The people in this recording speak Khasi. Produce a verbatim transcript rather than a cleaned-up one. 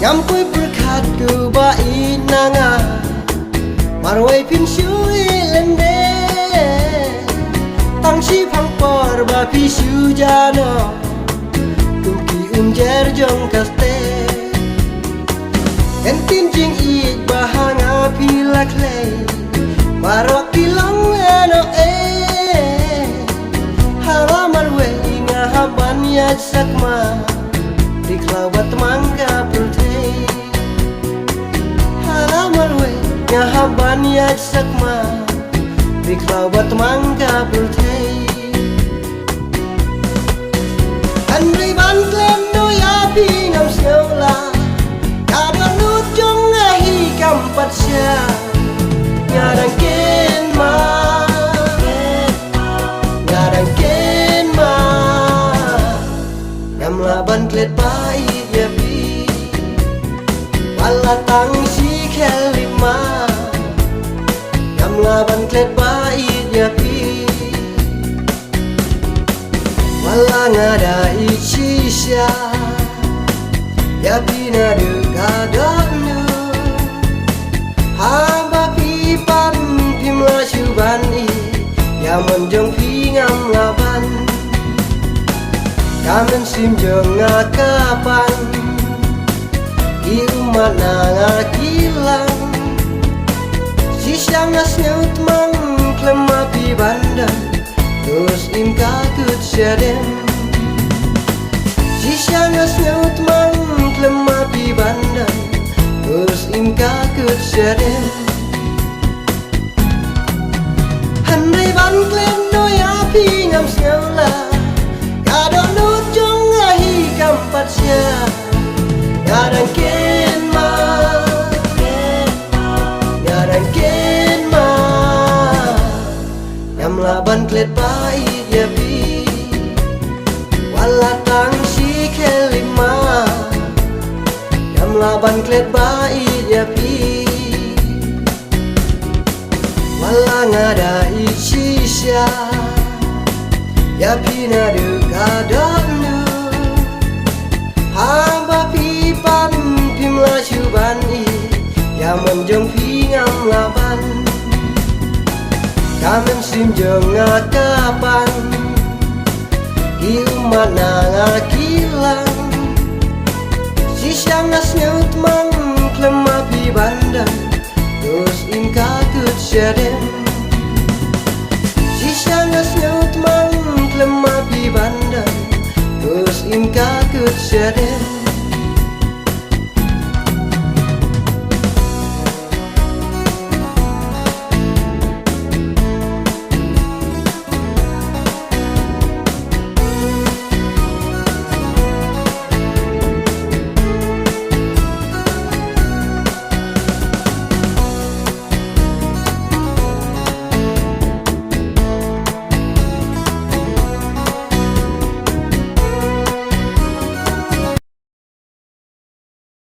Ngam poi pyrkhat ku ba ïeit na nga, marwei phin shu ïeit lyndet. Tang shi phang por ba phi shu ja noh kum ki umjer jong ka stet. Ken ktien jingïeit ba ha nga phi la khlei, baroh ki long eh noh eh. Haba marwei nga hap ban ïaid sakma, ri khlaw bad tmang ka pyrthei. Haba marwei nga hap ban ïaid sakma, ri khlaw bad tmang ka pyrthei. Hynrei ban klet noh ïa phi ngam sngew la, ka dohnud jong nga hi kam pat sha. Nga dang kynmaw, nga dang kynmaw, ngam lah ban klet ba ïeit ïa phi. Wat la tang shi khyllipmat, ngam lah ban klet ba ïeit ïa phi. Wat la nga da ïeit shisha ïa phi naduh ka dohnud. Haba phi pan phim lah shuh ban ïeit, ïa mon jong phi ngam lah ban. Ka mynsiem jong nga ka pan, ki ummat na nga ki lang. Shisha nga sngew tmang khlem ma phi ban don, to syiem ka kut shadem. Shisha nga sngew tmang khlem ma phi ban don, to syiem ka kut shadem. Hynrei ban klet noh ïa phi ngam sngew la, ka dohnud jong nga hi kam pat sha. Nga dang kynmaw, nga dang kynmaw, ngam lah ban klet ba ïeit ïa phi. Wat la tang shi khyllipmat, ngam lah ban klet ba ïeit ïa phi. Wat la nga da ïeit shisha ïa phi naduh ka dohnud. Haba phi pan phim lah shuh ban ïeit, ïa mon jong phi ngam lah ban. Ka mynsiem jong nga ka pan, ki ummat na nga ki lang. Shisha nga sngew tmang khlem ma phi ban don, to syiem ka kut shadem. Shisha nga sngew tmang khlem ma phi ban don, to syiem ka kut shadem.